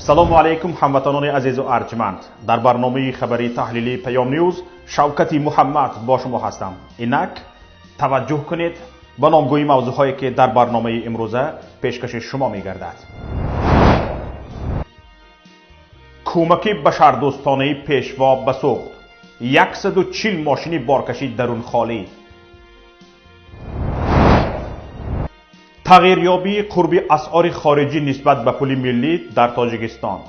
Салому алайкум, ҳамватанони азизу арҷманд. Дар барномаи хабарии таҳлилии Паём Ньюз Шавкати Муҳаммад бо шумо ҳастам. Инак таваҷҷӯҳ кунед ба номгӯи мавзӯъҳое, ки дар барномаи имрӯза пешкаши шумо мегардад. Кӯмаки башардӯстонаи Пешво ба Суғд, 140 мошини боркашӣ дарунхолӣ, тағйирёбии қурби асъори хориҷӣ нисбат ба пули миллӣ дар Тоҷикистон,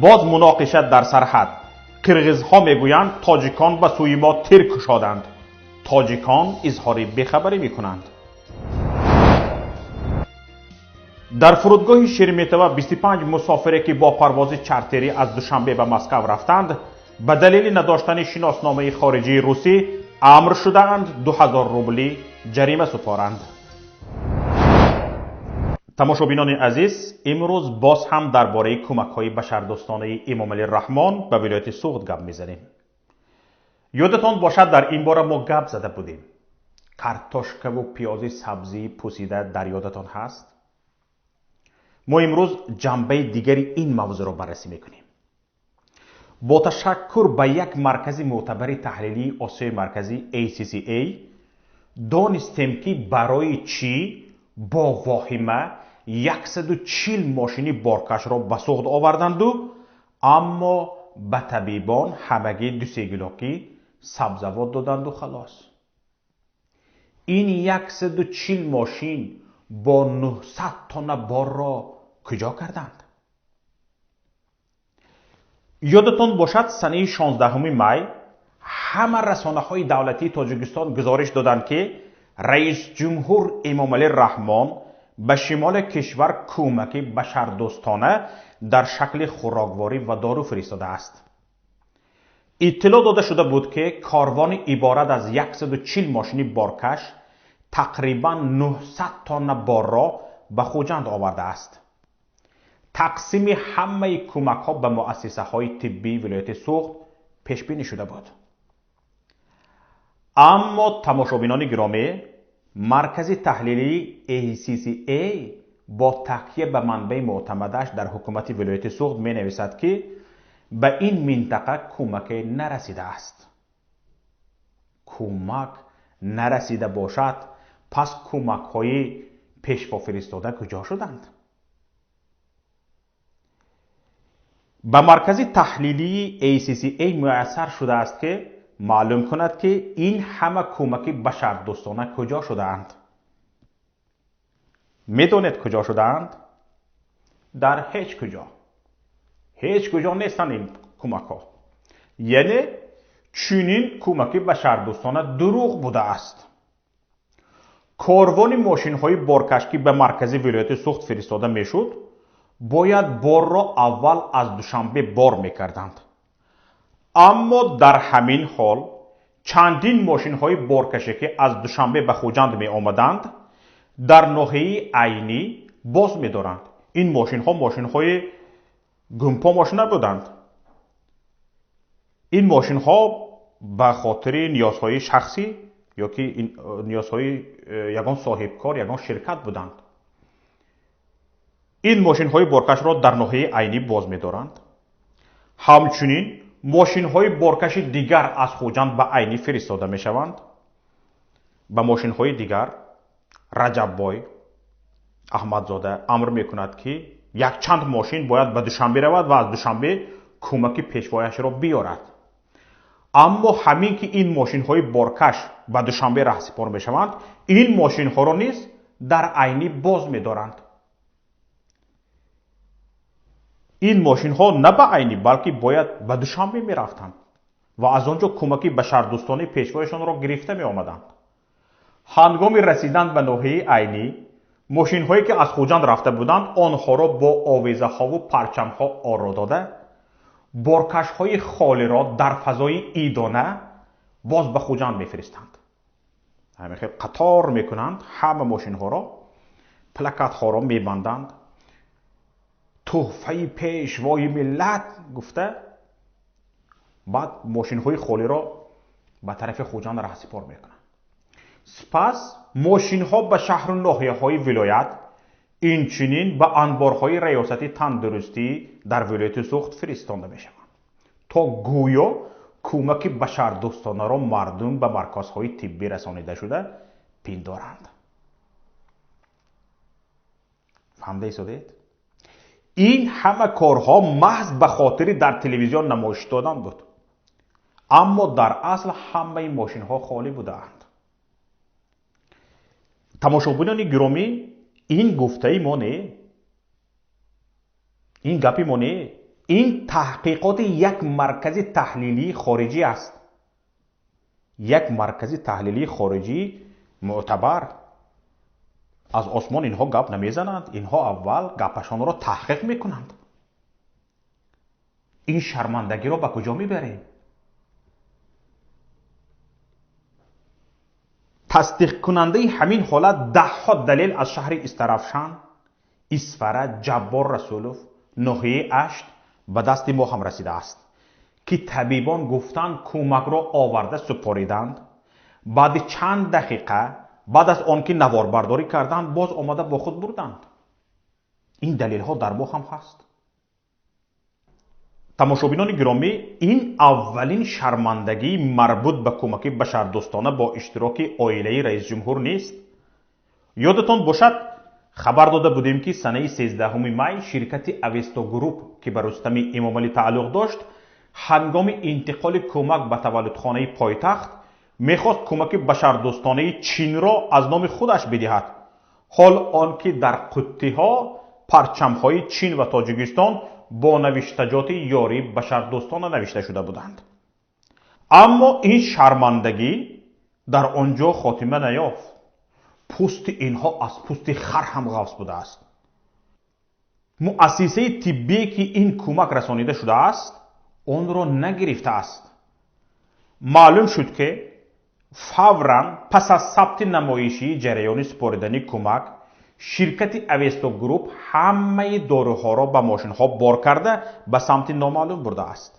боз муноқиша дар сарҳад, қирғизҳо мегӯянд тоҷикон ба сӯи мо тир кушоданд, тоҷикон изҳори бехабарӣ мекунанд. Дар фурудгоҳи Шереметьево 25 мусофире, ки бо парвози чартерӣ аз Душанбе ба Москав рафтанд, ба далели надоштани шиносномаи хориҷии русӣ амр шудаанд 2000 рублӣ ҷарима супоранд. Тамошобинони азиз, имрӯз боз ҳам дар бораи кӯмакҳои башардӯстонаи Эмомалӣ Раҳмон ба вилояти Суғд гап мезанем. Ёдатон бошад, дар ин бора мо гап зада будем. Картошкаву пиёзи сабзии пусида дар ёдатон ҳаст? Мо имрӯз ҷанбаи дигари ин мавзӯъро баррасӣ мекунем. Бо ташаккур ба як маркази мӯътабари таҳлилии Осиёи Марказӣ ACCA донистем, ки барои чӣ бо воҳима 140 мошини боркашро ба Суғд оварданду, аммо ба табибон ҳамагӣ дусе гилоки сабзавот доданду халос. Ин 140 мошин бо 900 тонна борро куҷо карданд? Ёдатон бошад, санаи 16 май ҳама расонаҳои давлатии Тоҷикистон гузориш доданд, ки раисҷумҳур Эмомалӣ Раҳмон ба шимоли кишвар кӯмаки башардӯстона дар шакли хӯрокворӣ ва дору фиристодааст. Иттилоъ дода шуда буд, ки корвони иборат аз 140 мошини боркаш тақрибан 900 тонна борро ба Хуҷанд овардааст. Тақсими ҳамаи кӯмакҳо ба муассисаҳои тиббии вилояти Суғд пешбинӣ шуда буд. Аммо, тамошобинони гиромӣ, маркази таҳлилии ACCA бо такя ба манбаи мӯътамадаш дар ҳукумати вилояти Суғд менависад, ки ба ин минтақа кӯмаке нарасидааст. Кӯмак нарасида бошад, пас кӯмакҳои пешво фиристода куҷо шуданд? Ба маркази таҳлилии ACCA муяссар шудааст, ки маълум кунад, ки ин ҳама кӯмаки башардӯстона куҷо шудаанд. Медонед куҷо шудаанд? Дар ҳеҷ куҷо. Ҳеҷ куҷо нестанд ин кӯмакҳо. Яъне чунин кӯмаки башардӯстона дурӯғ будааст. Корвони мошинҳои боркаш, ки ба маркази вилояти Суғд фиристода мешуд, бояд борро аввал аз Душанбе бор мекарданд. Аммо дар ҳамин ҳол чандин мошинҳои боркаше, ки аз Душанбе ба Хуҷанд меомаданд, дар ноҳияи Айнӣ боз медоранд. Ин мошинҳо мошинҳои гумпо мошина буданд. Ин мошинҳо ба хотири ниёзҳои шахсӣ ё ки ниёзҳои ягон соҳибкор, ягон ширкат буданд. Ин мошинҳои боркашро дар ноҳияи Айнӣ боз медоранд. Ҳамчунин мошинҳои боркаши дигар аз Хуҷанд ба Айнӣ фиристода мешаванд. Ба мошинҳои дигар Раҷаббой Аҳмадзода амр мекунад, ки якчанд мошин бояд ба Душанбе равад ва аз Душанбе кӯмаки пешвояшро биёрад. Аммо ҳамин ки ин мошинҳои боркаш ба Душанбе раҳсипор мешаванд, ин мошинҳоро низ дар Айнӣ боз медоранд. Ин мошинҳо на ба Айнӣ, балки бояд ба Душанбе мерафтанд ва аз он ҷо кӯмаки башардӯстонаи пешвояшонро гирифта меомаданд. Ҳангоми расидан ба ноҳияи Айнӣ, мошинҳое ки аз Хуҷанд рафта буданд, онҳоро бо овезаҳову парчамҳо оро дода, боркашҳои холиро дар фазои идона боз ба Хуҷанд мефиристанд. Ҳамин хел қатор мекунанд ҳама мошинҳоро, плакатҳоро мебанданд, тӯҳфаи пешвои миллат гуфта, баъд мошинҳои холиро ба тарафи Хуҷанд раҳсипор мекунанд. Сипас мошинҳо ба шаҳру ноҳияҳои вилоят Инчунин ба анборҳои раёсати тандурустӣ дар вилояти Суғд фиристонда мешаванд, то гӯё кӯмаки башардӯстонаро мардум ба марказҳои тиббӣ расонида шуда пиндоранд. Фаҳмида истодед? Ин ҳама корҳо маҳз ба хотири дар телевизион намоиш додан буд. Аммо дар асл ҳамаи мошинҳо холӣ будаанд. Тамошобинони гиромӣ, ин гуфтаи мо не, ин гапи мо не, ин таҳқиқоти як маркази таҳлилии хориҷӣ аст. Як маркази таҳлилии хориҷӣ мӯътабар. Аз осмон инҳо гап намезананд, инҳо аввал гапашонро таҳқиқ мекунанд. Ин шармандагиро ба куҷо мебарем? Тасдиқкунандаи ҳамин ҳолат даҳҳо далел аз шаҳри Истаравшан, Исфара, Ҷаббор Расулов, ноҳияи Ашт ба дасти мо ҳам расидааст, ки табибон гуфтанд кӯмакро оварда супориданд. Баъди чанд дақиқа баъд аз он ки наворбардорӣ карданд, боз омада бо худ бурданд. Ин далелҳо дар мо ҳам ҳаст. Тамошобинони гиромӣ, ин аввалин шармандагии марбут ба кӯмаки башардӯстона бо иштироки оилаи раисҷумҳур нест. Ёдатон бошад, хабар дода будем, ки санаи 13 май ширкати Авесто Груп, ки ба Рустами Эмомалӣ тааллуқ дошт, ҳангоми интиқоли кӯмак ба таваллудхонаи пойтахт мехост кӯмаки башардӯстонаи Чинро аз номи худаш бидиҳад. Ҳол он ки дар қуттиҳо парчамҳои Чин ва Тоҷикистон бо навиштаҷоти ёрии башардӯстона навишта шуда буданд. Аммо ин шармандагӣ дар он ҷо хотима наёфт. Пӯсти инҳо аз пӯсти хар ҳам ғафз будааст. Муассисаи тиббие ки ин кӯмак расонида шудааст, онро нагирифтааст. Маълум шуд, ки фавран пас аз сабти намоишии ҷараёни супоридани кӯмак, ширкати Авесто Груп ҳамаи доруҳоро ба мошинҳо бор карда ба самти номаълум бурдааст.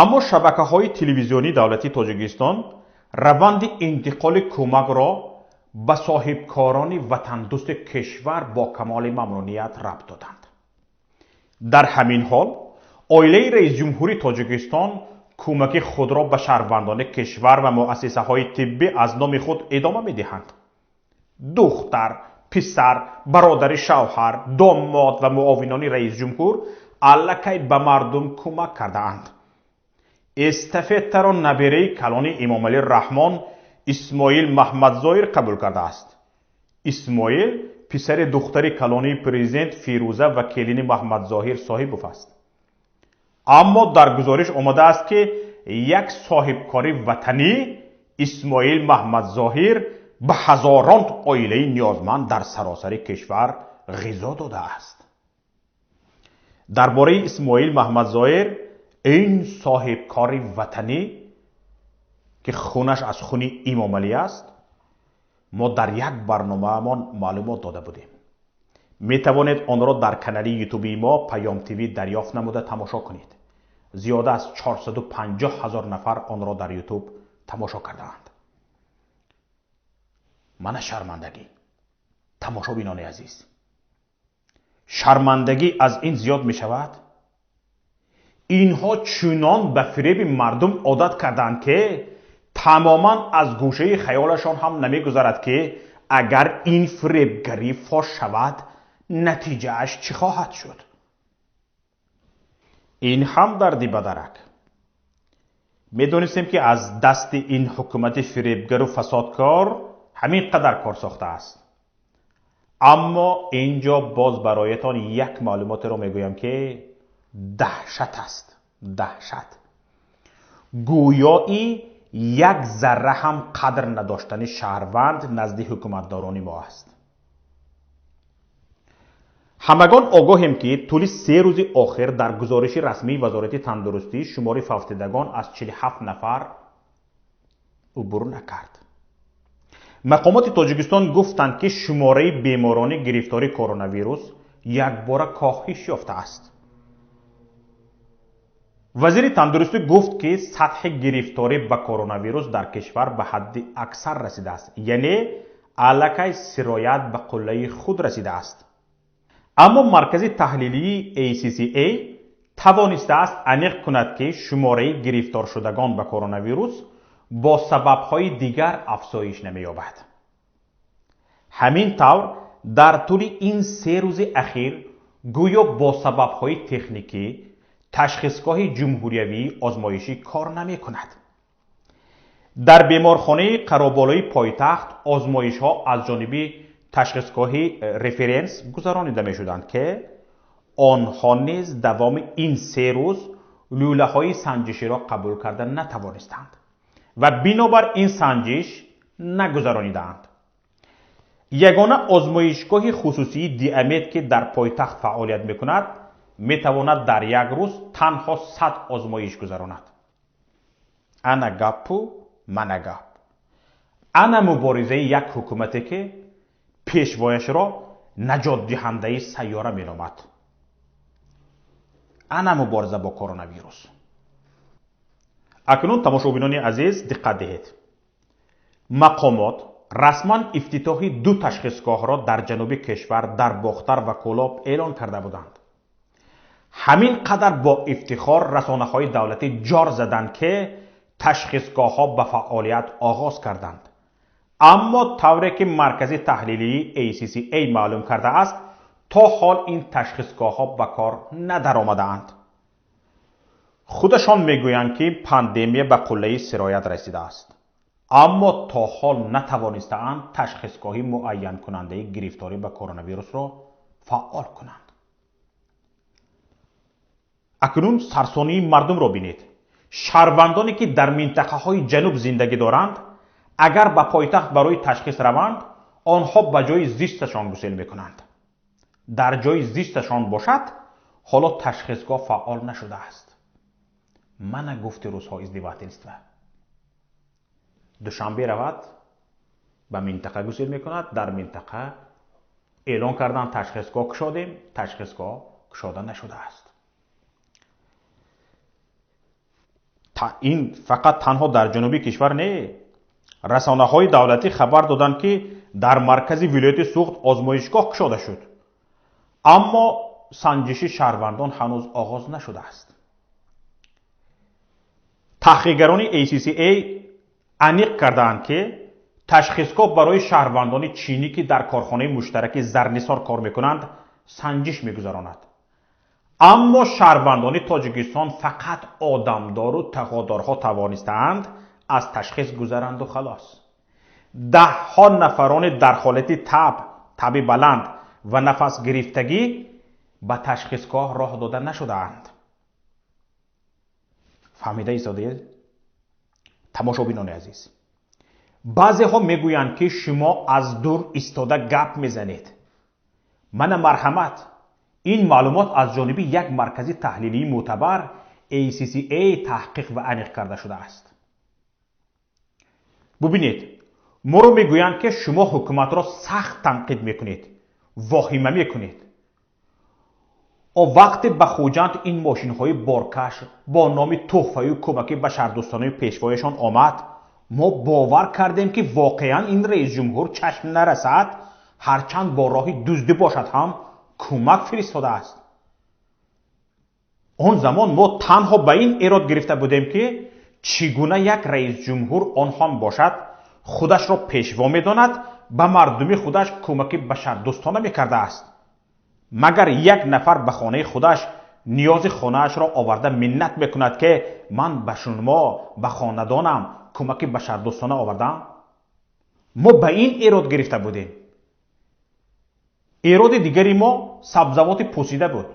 Аммо шабакаҳои телевизионии давлатии Тоҷикистон раванди интиқоли кӯмакро ба соҳибкорони ватандӯсти кишвар бо камоли мамнуният рабт доданд. Дар ҳамин ҳол оилаи раисҷумҳури Тоҷикистон кӯмаки худро ба шаҳрвандони кишвар ва муассисаҳои тиббӣ аз номи худ идома медиҳанд. Духтар, писар, бародари шавҳар, домод ва муовинони раисҷумҳур аллакай ба мардум кӯмак кардаанд. Эстафетаро набераи калони Эмомалӣ Раҳмон Исмоил Маҳмадзоир қабул кардааст. Исмоил писари духтари калонии президент Фирӯза ва келини Маҳмадзоҳир Соҳибов аст. Аммо дар гузориш омадааст, ки як соҳибкори ватанӣ Исмоил Маҳмадзоҳир ба ҳазорон оилаи ниёзманд дар саросари кишвар ғизо додааст. Дар бораи Исмоил Маҳмадзоҳир, ин соҳибкори ватанӣ, ки хунаш аз хуни Эмомалӣ аст, мо дар як барномаамон маълумот дода будем. Метавонед онро дар канали ютуби мо Паём ТВ дарёфт намуда тамошо кунед. Зиёда аз 450 ҳазор нафар онро дар ютуб тамошо кардаанд. Мана шармандагӣ. Тамошобинони азиз, шармандагӣ аз ин зиёд мешавад. Инҳо чунон ба фиреби мардум одат карданд, ки тамоман аз гӯшаи хаёлашон ҳам намегузарад, ки агар ин фиребгарӣ фош шавад, натиҷааш чӣ хоҳад шуд. Ин ҳам дарди бадарак. Медонистем, ки аз дасти ин ҳукумати фиребгару фасодкор ҳамин қадар кор сохтааст. Аммо ин ҷо боз бароятон як маълумотеро мегӯям, ки даҳшат аст, даҳшат. Гӯёи як зарра ҳам қадр надоштани шаҳрванд назди ҳукуматдорони мо аст. Ҳамагон огоҳем, ки тӯли 3 рӯзи охир дар гузориши расмии Вазорати тандурустӣ шумори фавтидагон аз 47 нафар убур накард. Мақомоти Тоҷикистон гуфтанд, ки шумораи беморони гирифтори коронавирус якбора коҳиш ёфтааст. Вазири тандурустӣ гуфт, ки сатҳи гирифторӣ ба коронавирус дар кишвар ба ҳадди аксар расидааст, яъне аллакай сироят ба қуллаи худ расидааст. Аммо маркази таҳлилии ACCA тавонистааст аниқ кунад, ки шумораи гирифторшудагон ба коронавирус бо сабабҳои дигар афзоиш намеёбад. Ҳамин тавр, дар тӯли ин 3 рӯзи ахир гӯё бо сабабҳои техникӣ ташхисгоҳи ҷумҳуриявии озмоишӣ кор намекунад. Дар беморхонаи қароболои пойтахт озмоишҳо аз ҷониби ташхисгоҳи референс гузаронида мешуданд, ки онҳо низ давоми ин 3 рӯз лӯлаҳои санҷиширо қабул карда натавонистанд ва бинобар ин санҷиш нагузаронидаанд. Ягона озмоишгоҳи хусусии Диамед, ки дар пойтахт фаъолият мекунад, метавонад дар як рӯз танҳо 100 озмоиш гузаронад. Ана гаппу мана гап. Ана муборизаи як ҳукумате, ки пешвояшро наҷотдиҳандаи сайёра меномад. Ана мубориза бо коронавирус. Акнун, тамошобинони азиз, диққат диҳед. Мақомот расман ифтитоҳи 2 ташхисгоҳро дар ҷануби кишвар, дар Бохтар ва Кӯлоб эълон карда буданд. Ҳамин қадар бо ифтихор расонаҳои давлатӣ ҷор заданд, ки ташхисгоҳҳо ба фаъолият оғоз карданд. Аммо тавре ки маркази таҳлилии ACCA маълум кардааст, то ҳол ин ташхисгоҳҳо ба кор надаромадаанд. Худашон мегӯянд, ки пандемия ба қуллаи сироят расидааст, аммо то ҳол натавонистаанд ташхисгоҳи муайянкунандаи гирифторӣ ба коронавирусро фаъол кунанд. Акнун сарсонии мардумро бинед. Шаҳрвандоне, ки дар минтақаҳои ҷануб зиндагӣ доранд, агар ба пойтахт барои ташхис раванд, онҳо ба ҷои зисташон гусел мекунанд. Дар ҷои зисташон бошад, ҳоло ташхисгоҳ фаъол нашудааст. Мана гуфти рӯзҳо издевательство. Душанбе равад, ба минтақа гусел мекунад, дар минтақа эълон кардан ташхисгоҳ кушодем, ташхисгоҳ кушода нашудааст. Ин фақат танҳо дар ҷануби кишвар не. Расонаҳои давлатӣ хабар доданд, ки дар маркази вилояти Суғд озмоишгоҳ кушода шуд, аммо санҷиши шаҳрвандон ҳанӯз оғоз нашудааст. Таҳқиқгарони ACCA аниқ кардаанд, ки ташхисгоҳ барои шаҳрвандони чинӣ, ки дар корхонаи муштараки Зарнисор кор мекунанд, санҷиш мегузаронад. Аммо шаҳрвандони Тоҷикистон фақат одамдору тағодорҳо тавонистаанд аз ташхис гузаранду халос. Даҳҳо нафарони дар ҳолати таб, таби баланд ва нафасгирифтагӣ ба ташхисгоҳ роҳ дода нашудаанд. Фаҳмида истодаед? Тамошобинони азиз, баъзеҳо мегӯянд, ки шумо аз дур истода гап мезанед. Мана марҳамат, ин маълумот аз ҷониби як маркази таҳлилии мӯътабар ACCA таҳқиқ ва аниқ карда шудааст. Бубинед, моро мегӯянд, ки шумо ҳукуматро сахт танқид мекунед, воҳима мекунед. О вақте ба Хуҷанд ин мошинҳои боркаш бо номи тӯҳфаю кӯмаки башардӯстонаи пешвояшон омад, мо бовар кардем, ки воқеан ин раисҷумҳур чашм нарасад, ҳарчанд бо роҳи дуздӣ бошад ҳам кӯмак фиристодааст. Он замон мо танҳо ба ин эрод гирифта будем, ки чӣ гуна як раисҷумҳур, он ҳам бошад худашро пешво медонад, ба мардуми худаш кӯмаки башардӯстона мекардааст. Магар як нафар ба хонаи худаш ниёзи хонаашро оварда миннат мекунад, ки ман ба шумо, ба хонадонам кӯмаки башардӯстона овардам? Мо ба ин эрод гирифта будем. Эроди дигари мо сабзавоти пӯсида буд.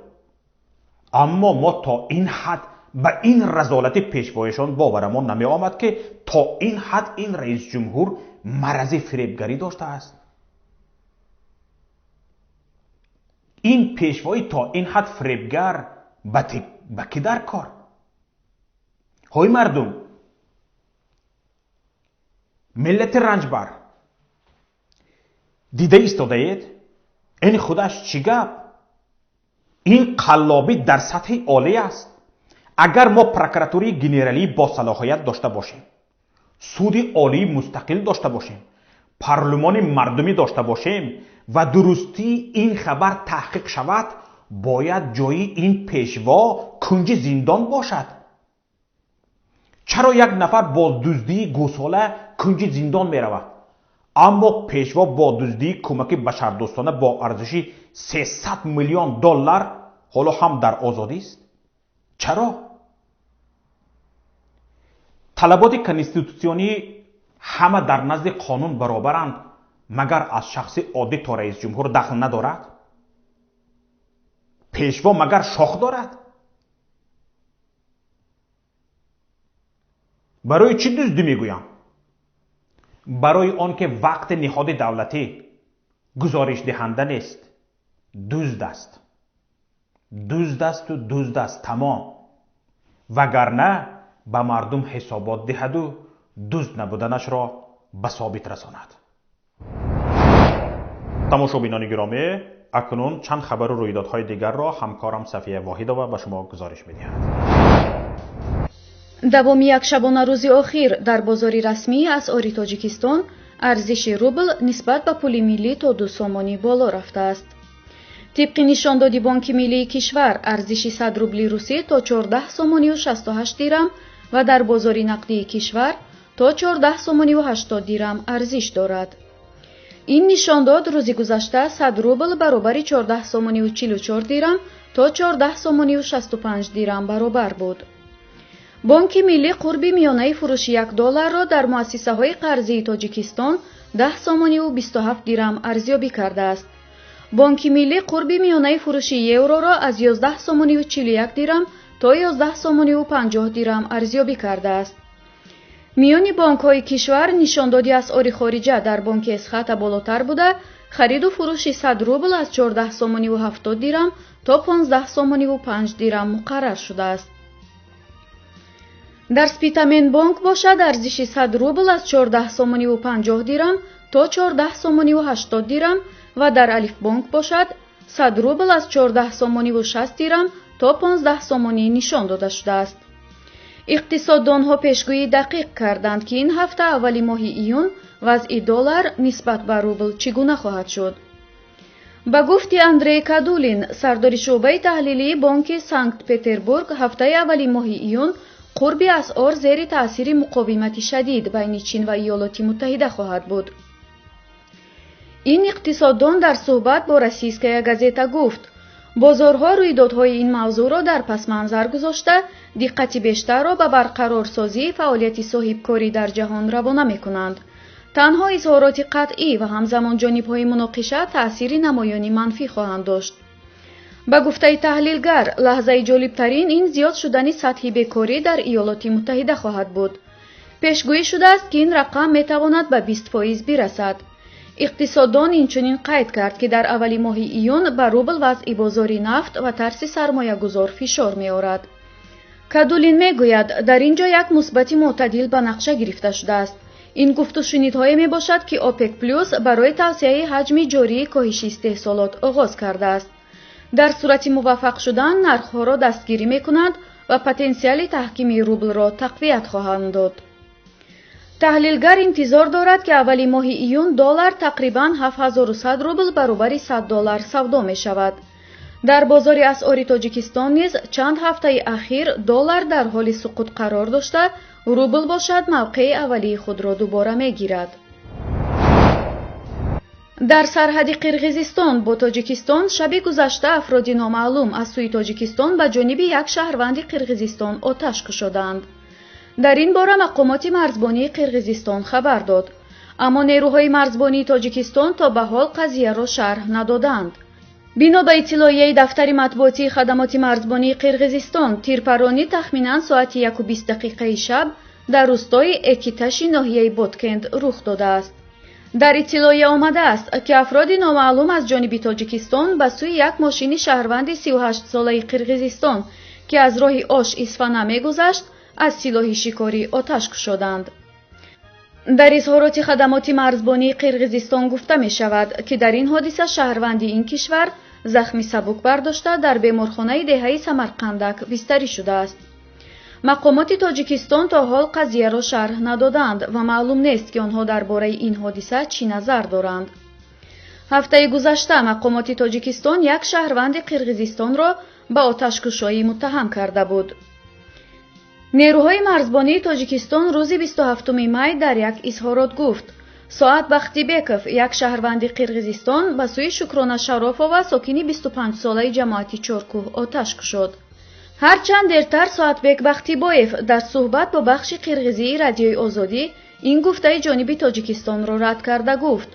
Аммо мо то ин ҳад ба ин разолати пешвояшон боварамон намеомад, ки то ин ҳад ин раисҷумҳур марази фиребгарӣ доштааст. Ин пешвои то ин ҳад фиребгар ба кӣ дар кор? Ҳой мардум, миллати ранҷбар, дида истодаед? Ин худаш чӣ гап? Ин қаллобӣ дар сатҳи олӣ аст. Агар мо прокуратураи генералӣ босалоҳият дошта бошем, суди олии мустақил дошта бошем, парлумони мардумӣ дошта бошем ва дурустии ин хабар таҳқиқ шавад, бояд ҷои ин пешво кунҷи зиндон бошад. Чаро як нафар бо дуздии гӯсола кунҷи зиндон меравад, аммо пешво бо дуздии кӯмаки башардӯстона бо арзиши 300 миллион доллар ҳоло ҳам дар озодист? Чаро? Талаботи конститутсионӣ ҳама дар назди қонун баробаранд, магар аз шахси оддӣ то раисҷумҳур дахл надорад? Пешво магар шох дорад? Барои чӣ дуздӣ мегӯям? Барои он ки вақти ниҳоди давлатӣ гузоришдиҳанда нест, дузд аст. Дузд асту дузд аст, тамом. Вагарна ба мардум ҳисобот диҳаду дузд набуданашро ба собит расонад. Тамошобинони гиромӣ, акнун чанд хабару рӯйдодҳои дигарро ҳамкорам Сафия Воҳидова ба шумо гузориш медиҳад. Давоми як шабонарӯзи охир дар бозори расмии асъори Тоҷикистон арзиши рубл нисбат ба пули миллӣ то 2 сомонӣ боло рафтааст. Тибқи нишондоди Бонки миллии кишвар, арзиши 100 рубли русӣ то 14 сомонию 68 дирам ва дар бозори нақдии кишвар то 14 сомонию 80 дирам арзиш дорад. Ин нишондод рӯзи гузашта 100 рубл баробари 14 сомонию 44 дирам то 14 сомонию 65 дирам баробар буд. Бонки миллӣ қурби миёнаи фурӯши 1 долларро дар муассисаҳои қарзии Тоҷикистон 10 сомонию 27 дирам арзёбӣ кардааст. Бонки миллӣ қурби миёнаи фурӯши евроро аз 11 сомонию 41 дирам то 11 сомонию 50 дирам арзёбӣ кардааст. Миёни бонкҳои кишвар нишондоди асъори хориҷа дар бонки Эсхата болотар буда, хариду фурӯши 100 рубл аз 14 сомониву 70 дирам то 15 сомониву 5 дирам муқаррар шудааст. Дар Спитаменбонк бошад арзиши 100 рубл аз 14 сомониву 50 дирам то 14 сомониву 80 дирам ва дар Алифбонк бошад 100 рубл аз 14 сомониву 60 дирам то 15 сомонӣ нишон дода шудааст. Иқтисоддонҳо пешгӯии дақиқ карданд, ки ин ҳафта аввали моҳи июн вазъи доллар нисбат ба рубл чӣ гуна хоҳад шуд. Ба гуфти Андрей Кадулин, сардори шӯъбаи таҳлилии бонки Санкт-Петербург, ҳафтаи аввали моҳи июн қурби асъор зери таъсири муқовимати шадид байни Чин ва Иёлоти Муттаҳида хоҳад буд. Ин иқтисоддон дар суҳбат бо Российская газета гуфт: бозорҳо рӯйдодҳои ин мавзӯъро дар пасманзар гузошта, диққати бештарро ба барқарорсозии фаъолияти соҳибкорӣ дар ҷаҳон равона мекунанд. Танҳо изҳороти қатъӣ ва ҳамзамон ҷонибҳои муноқиша таъсири намоёни манфӣ хоҳанд дошт. Ба гуфтаи таҳлилгар, лаҳзаи ҷолибтарин ин зиёд шудани сатҳи бекорӣ дар Иёлоти Муттаҳида хоҳад буд. Пешгӯӣ шудааст, ки ин рақам метавонад ба 20% бирасад. Иқтисоддон инчунин қайд кард, ки дар аввали моҳи июн ба рубл вазъи бозори нафт ва тарси сармоягузор фишор меорад. Кадулин мегӯяд, дар ин ҷо як мусбати мӯътадил ба нақша гирифта шудааст. Ин гуфтушунидҳое мебошад, ки ОПЕК плюс барои тавсеаи ҳаҷми ҷории коҳиши истеҳсолот оғоз кардааст. Дар сурати муваффақ шудан нархҳоро дастгирӣ мекунанд ва потенсиали таҳкими рублро тақвият хоҳанд дод. Таҳлилгар интизор дорад, ки аввали моҳи июн доллар тақрибан 7100 рубл баробари 100 доллар савдо мешавад. Дар бозори асъори Тоҷикистон низ чанд ҳафтаи ахир доллар дар ҳоли суқут қарор дошта, рубл бошад мавқеи аввалии худро дубора мегирад. Дар сарҳади Қирғизистон бо Тоҷикистон шаби гузашта афроди номаълум аз сӯи Тоҷикистон ба ҷониби як шаҳрванди Қирғизистон оташ кушоданд. Дар ин бора мақомоти марзбонии Қирғизистон хабар дод, аммо нерӯҳои марзбонии Тоҷикистон то ба ҳол қазияро шарҳ надоданд. Бино ба иттилоияи дафтари матбуотии хадамоти марзбонии Қирғизистон, тирпаронӣ тахминан соати 1:20 дақиқаи шаб дар рӯстои Экиташи ноҳияи Боткенд рух додааст. Дар иттилоия омадааст, ки афроди номаълум аз ҷониби Тоҷикистон ба сӯи як мошини шаҳрванди 38-солаи Қирғизистон, ки аз роҳи Ош Исфана мегузашт, аз силоҳи шикорӣ оташ кушоданд. Дар изҳороти хадамоти марзбонии Қирғизистон гуфта мешавад, ки дар ин ҳодиса шаҳрванди ин кишвар захми сабук бардошта дар беморхонаи деҳаи Самарқандак бистарӣ шудааст. Мақомоти Тоҷикистон то ҳол қазияро шарҳ надоданд ва маълум нест, ки онҳо дар бораи ин ҳодиса чӣ назар доранд. Ҳафтаи гузашта мақомоти Тоҷикистон як шаҳрванди Қирғизистонро ба оташкушоӣ муттаҳам карда буд. Нерӯҳои марзбонии Тоҷикистон рӯзи 27 май дар як изҳорот гуфт: Соат Бахтибеков, як шаҳрванди Қирғизистон, ба сӯи Шукрона Шарофова, сокини 25-солаи ҷамоати Чоркӯҳ, оташ кушод. Ҳарчанд дертар Соатбек Бахтибоев дар суҳбат бо бахши қирғизии Радиои Озодӣ ин гуфтаи ҷониби Тоҷикистонро рад карда гуфт: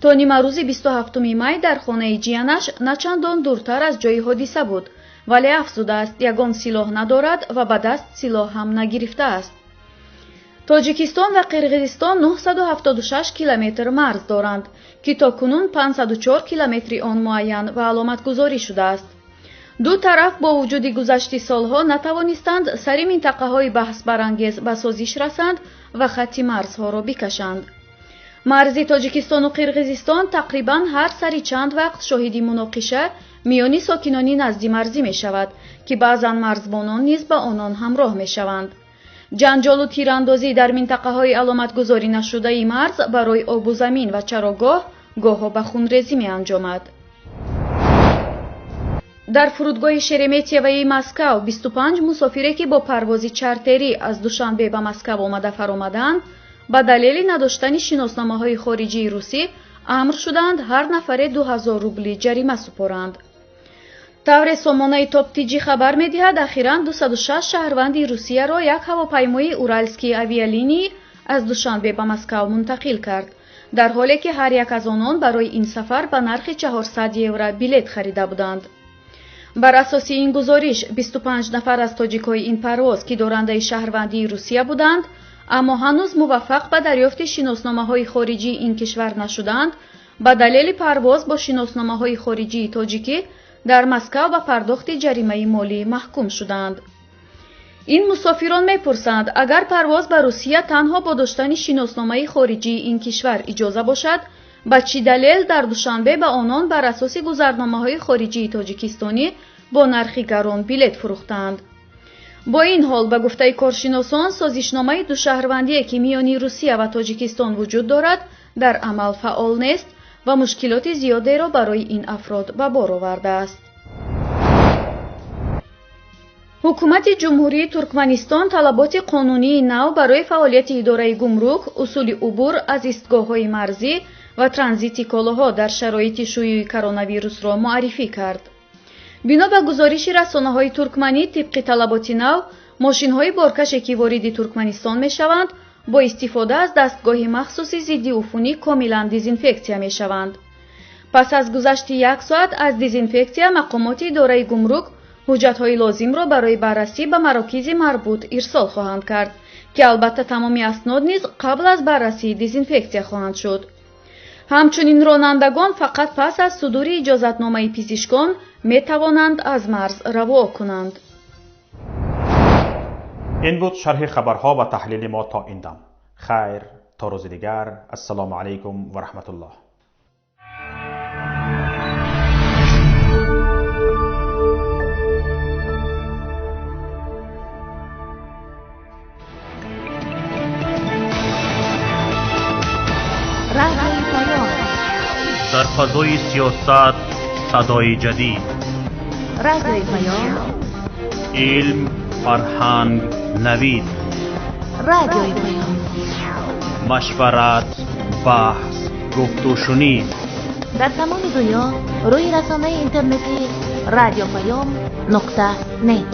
то нимарӯзи 27 май дар хонаи ҷиянаш начандон дуртар аз ҷои ҳодиса буд, вале афзудааст, ягон силоҳ надорад ва ба даст силоҳ ҳам нагирифтааст. Тоҷикистон ва Қирғизистон 976 километр марз доранд, ки то кунун 504 километри он муайян ва аломатгузорӣ шудааст. Ду тараф бо вуҷуди гузашти солҳо натавонистанд сари минтақаҳои баҳсбарангез ба созиш расанд ва хатти марзҳоро бикашанд. Марзи Тоҷикистону Қирғизистон тақрибан ҳар сари чанд вақт шоҳиди муноқиша миёни сокинони наздимарзӣ мешавад, ки баъзан марзбонон низ ба онон ҳамроҳ мешаванд. Ҷанҷолу тирандозӣ дар минтақаҳои аломатгузорӣ нашудаи марз барои обу замин ва чарогоҳ гоҳо ба хунрезӣ меанҷомад. Дар фурудгоҳи Шереметьевои Москав 25 мусофире, ки бо парвози чартерӣ аз Душанбе ба Москав омада фаромаданд, ба далели надоштани шиносномаҳои хориҷии русӣ амр шуданд ҳар нафаре 2000 рубли ҷарима супоранд. Тавре сомонаи Топ-ТЖ хабар медиҳад, ахиран 206 шаҳрванди Русияро як ҳавопаймои Уральские авиалинии аз Душанбе ба Москав мунтақил кард, дар ҳоле ки ҳар як аз онон барои ин сафар ба нархи 400 евро билет харида буданд. Бар асоси ин гузориш, 25 нафар аз тоҷикҳои ин парвоз, ки дорандаи шаҳрвандии Русия буданд, аммо ҳанӯз муваффақ ба дарёфти шиносномаҳои хориҷии ин кишвар нашуданд, ба далели парвоз бо шиносномаҳои хориҷии тоҷикӣ дар Москав ба пардохти ҷаримаи молӣ маҳкум шуданд. Ин мусофирон мепурсанд, агар парвоз ба Русия танҳо бо доштани шиносномаи хориҷии ин кишвар иҷоза бошад, ба чӣ далел дар Душанбе ба онон бар асоси гузарномаҳои хориҷии тоҷикистонӣ бо нархи гарон билет фурӯхтанд. Бо ин ҳол, ба гуфтаи коршиносон, созишномаи душаҳрвандие, ки миёни Русия ва Тоҷикистон вуҷуд дорад, дар амал фаъол нест ва мушкилоти зиёдеро барои ин афрод ба бор овардааст. Ҳукумати Ҷумҳурии Туркманистон талаботи қонунии нав барои фаъолияти идораи гумрук, усули убур аз истгоҳҳои марзӣ ва транзити колоҳо дар шароити шӯюи коронавирусро муаррифӣ кард. Бино ба гузориши расонаҳои туркманӣ, тибқи талаботи нав, мошинҳои боркаше, ки вориди Туркманистон мешаванд, бо истифода аз дастгоҳи махсуси зиддиуфунӣ комилан дезинфексия мешаванд. Пас аз гузашти як соат аз дезинфексия мақомоти идораи гумрук ҳуҷҷатҳои лозимро барои баррасӣ ба марокизи марбут ирсол хоҳанд кард, ки албатта тамоми аснод низ қабл аз баррасӣ дезинфексия хоҳанд шуд. Ҳамчунин ронандагон фақат пас аз судури иҷозатномаи пизишкон метавонанд аз марз раво кунанд. Ин буд шарҳи хабарҳо ва таҳлили мо то ин дам. Хайр, то рӯзи дигар. Ассалому алайкум ва раҳматуллоҳ. Дар фазои сиёсат садои ҷадид, Радиои Паём, илм, фарҳанг, навид, Радиои Паём, машварат, баҳс, гуфтушунид. Дар тамоми дунё рӯи расонаи интернетӣ radiopayom.net.